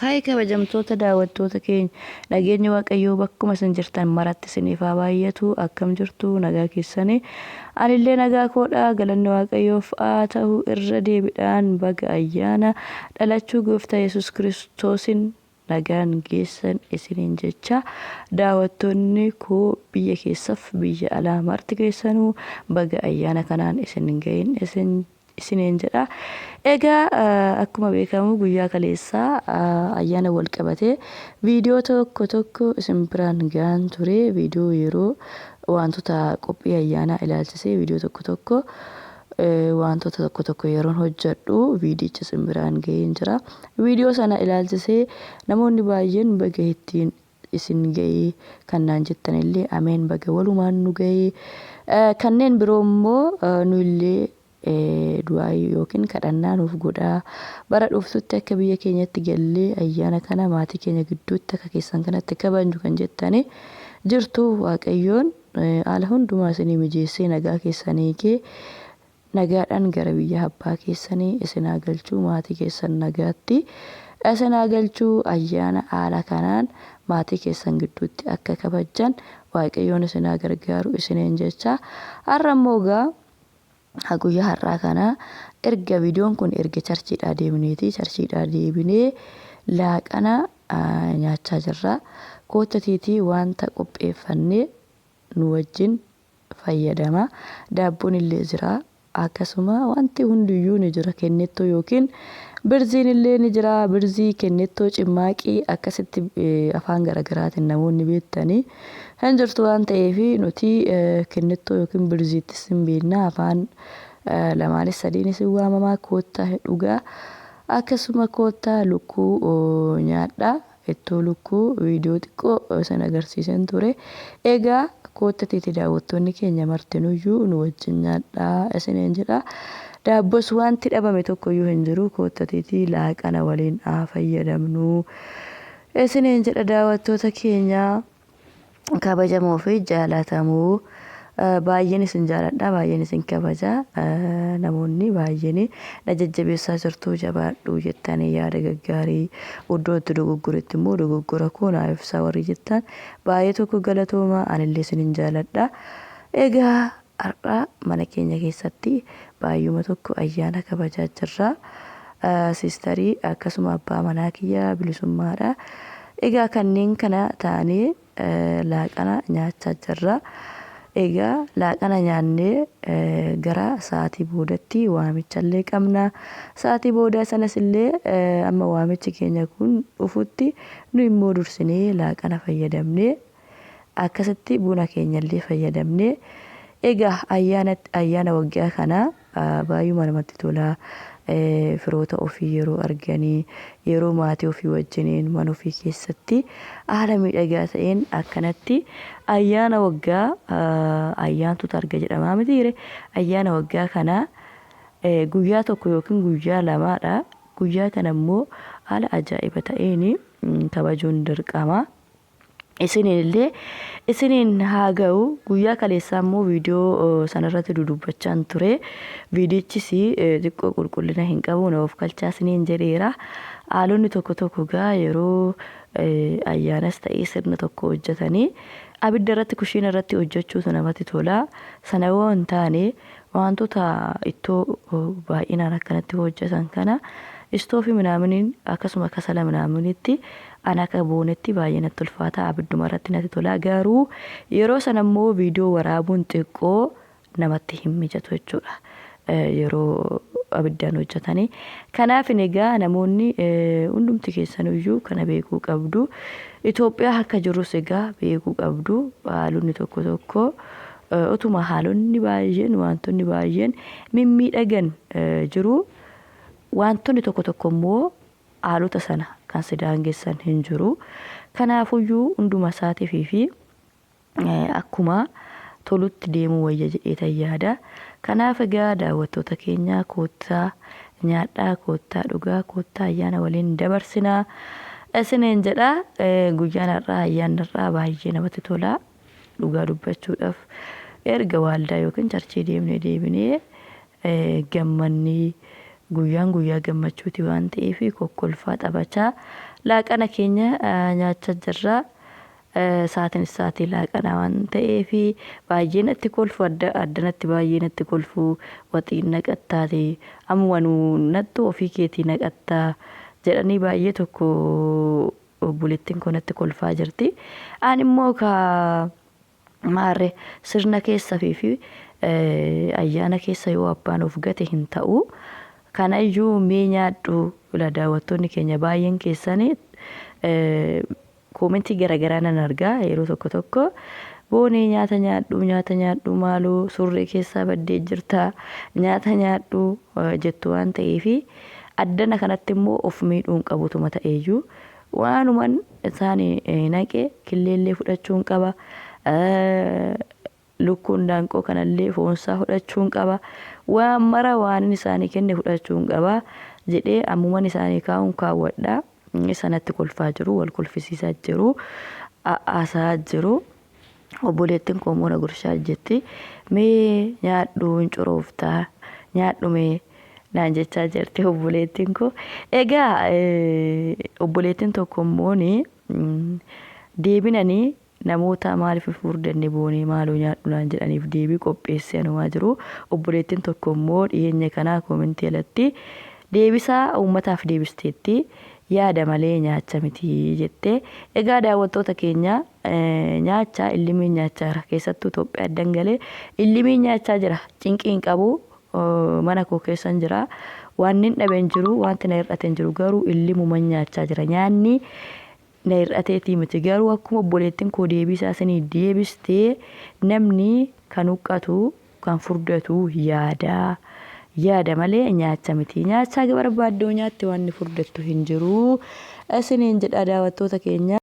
Haay kabajamtoota daawwattoota keenya, nageenyi Waaqayyoo bakkuma isin jirtan maratti isiniif haa baay'atu. Akkam jirtu? Nagaa keessanii? Anillee nagaa koodha, galanni Waaqayyoof haa ta'u. Irra deebiidhaan baga ayyaana dhalachuu Gooftaa Yesuus Kiristoosin nagaan geessan isiniin jecha. Daawwattoonni koo biyya keessaf biyya alaa marti keessanuu baga ayyaana kanaan isin gahin isin isiniin jedha. Egaa akkuma beekamu guyyaa kaleessaa ayyaana wal qabatee viidiyoo tokko tokko isin biraan gahan ture. Viidiyoo yeroo wantoota qophii ayyaanaa ilaalchisee viidiyoo tokko tokko, wantoota tokko tokko yeroon hojjedhu viidiyicha isin biraan gaheen jira. Viidiyoo sana ilaalchisee namoonni baay'een baga ittiin isin ga'ee kan naan jettan illee, ameen, baga walumaan nu ga'ee. Kanneen biroo immoo nu illee du'aayii yookiin kadhannaa nuuf godhaa, bara dhuftutti akka biyya keenyatti gallee ayyaana kana maatii keenya gidduutti akka keessan kanatti kabajnu kan jettani jirtu. Waaqayyoon haala hundumaa isinii mijeessee, nagaa keessan eegee, nagaadhaan gara biyya abbaa keessanii isin haa galchuu, maatii keessan nagaatti isin haa galchuu. Ayyaana haala kanaan maatii keessan gidduutti akka kabajjan Waaqayyoon isin haa gargaaru isiniin jecha. Har'a immoo egaa guyyaa har'aa kana erga viidiyoon kun erga charchiidhaa deemneeti, charchiidhaa deebinee laaqana nyaachaa jirra. Koottatiitii wanta qopheeffannee nu wajjin fayyadama. Daabboon illee jira. Akkasuma wanti hundiyyuu ni jira. Kennettoo yookiin birziin illee ni jira. Birzii, kennettoo, cimmaaqii akkasitti afaan garaagaraatiin namoonni beektanii hin jirtu waan ta'eef, nuti kennettoo yookiin birziittis hin beekna. Afaan lamaanis sadiinis hin waamamaa. Koottaa dhugaa. Akkasuma koottaa lukkuu nyaadhaa. Ittoo lukkuu viidiyoo xiqqoo isin agarsiiseen ture. Egaa koottatiiti daawwattoonni keenya martinuyyuu nu wajjin nyaadhaa isiniin jedha. Daabbos wanti dhabame tokkoyyuu hin jiru. Koottatiiti laaqana waliin haa fayyadamnu isiniin jedha, daawwattoota keenya kabajamoo fi jaalatamoo. Baay'een isin jaaladha, baay'een isin kabaja. Namoonni baay'een na jajjabeessaa jirtu, jabaadhu jettanii yaada gaggaarii, iddoo itti dogoggoretti immoo dogoggora koo naa ibsaa warri jettan baay'ee tokko galatooma, anillee isinin jaaladha. Egaa har'a mana keenya keessatti baay'uma tokko ayyaana kabajaa jirra. Siistarii akkasuma abbaa manaa kiyya Bilisummaadha. Egaa kanneen kana taanee laaqana nyaachaa jirra. Egaa laaqana nyaannee gara sa'aatii boodatti waamichallee qabna. Sa'aatii boodaa sanas illee amma waamichi keenya kun dhufutti nu immoo dursinee laaqana fayyadamnee, akkasitti buna keenyallee fayyadamnee, egaa ayyaana ayyaana waggaa kana baay'uma namatti tola. Firoota ofii yeroo arganii, yeroo maatii ofii wajjiniin mana ofii keessatti haala miidhagaa ta'een akkanatti ayyaana waggaa, ayyaantutu arga jedhamaa mitiire, ayyaana waggaa kana guyyaa tokko yookiin guyyaa lamaadha. Guyyaa kana immoo haala ajaa'iba ta'een kabajuun dirqama. Isiniin illee isiniin haa ga'u. Guyyaa kaleessaa immoo viidiyoo sanarratti dudubbachaan ture. Viidiyichis xiqqoo qulqullina hin qabu, na of kalchaa isiniin jedheera. Haalonni tokko tokko gaa yeroo ayyaanas ta'ee sirna tokko hojjetanii abidda irratti, kushiina irratti hojjechuutu namatti tola. Sana yoo hin taane wantoota ittoo baay'inaan akkanatti hojjetan kana istoofii minaaminiin akkasuma kasala minaaminitti an akka boonetti baay'ee natti ulfaata, abidduma irratti natti tola. Garuu yeroo sana immoo viidiyoo waraabuun xiqqoo namatti hin mijatu jechuudha, yeroo abiddaan hojjetanii. Kanaaf egaa namoonni hundumti keessanuyyuu kana beekuu qabdu. Itoophiyaa akka jirrus egaa beekuu qabdu. Haalonni tokko tokko, utuma haalonni baay'een, wantoonni baay'een mimmiidhagan jiru, wantoonni tokko tokko immoo haalota sana kan si daangessan hin jiru. Kanaafuyyuu hunduma isaatiif fi akkuma tolutti deemuu wayya jedheetan yaada. Kanaaf egaa daawwattoota keenya, koottaa nyaadhaa, koottaa dhugaa, koottaa ayyaana waliin dabarsinaa isiniin jedha. Guyyaan har'aa, ayyaanni har'aa baay'ee namatti tola. Dhugaa dubbachuudhaaf erga waaldaa yookiin charchii deemnee deebinee gammannee Guyyaan guyyaa gammachuuti waan ta'eef kokkolfaa taphachaa laaqana keenya nyaachaa jirra. Sa'aatiin sa'aatii laaqanaa waan ta'eef baay'ee natti kolfu adda addanatti baay'ee natti kolfu waxiin naqattaati ammuma nu nattu ofii keetii naqattaa jedhanii baay'ee tokko obboleettiin koo natti kolfaa jirti. Ani immoo ka maarre sirna keessa fi ayyaana keessa yoo abbaan of gate hin ta'u. Kanayyuu mee nyaadhu ila daawwattoonni keenya baay'een keessanii koomentii garaagaraa nan argaa yeroo tokko tokko. Boonee nyaata nyaadhu nyaata nyaadhu maaloo surree keessaa baddee jirta nyaata nyaadhu jettu waan ta'eef addana kanatti immoo of miidhuun qabutuma ta'eeyyuu waanuman isaan naqe killeellee fudhachuun qaba. Lukkuun daanqoo kanallee foonsaa fudhachuun qaba. Waan mara waan inni isaanii kenne fudhachuun qaba jedhee ammuman isaanii kaa'uun kaawwadha. Sanatti kolfaa jiru, wal kolfisiisaa jiru, haasa'aa jiru. Obboleettiin koo immoo na gurshaa jetti. Mee nyaadhu hin corooftaa nyaadhu mee naan jechaa jirti obboleettiin koo. Egaa obboleettiin tokko immoo deebinanii namoota maaliif hin furdanne boonee maaloo nyaadhu naan jedhaniif deebii qopheessee anumaa jiru. Obboleettiin tokko immoo dhiyeenya kanaa koomentii alatti deebisaa uummataaf deebisteetti. Yaada malee nyaacha miti jette. Egaa daawwattoota keenya nyaachaa illimiin nyaachaa jira. Keessattuu Itoophiyaa addan galee illimiin nyaachaa jira. Cinqii hin qabu. Mana koo keessan jira. Waan hin dhabe hin jiru. Wanti na hir'ate hin jiru. Garuu illimuman nyaachaa jira. Nyaanni na hir'ateetii miti. Garuu akkuma obboleettiin koo deebisaa isinii deebistee namni kan huqqatu kan furdatu yaada. Yaada malee nyaacha miti. Nyaachaa barbaaddoo nyaatte waan inni furdattu hin jiru. Isiniin jedha daawwattoota keenya.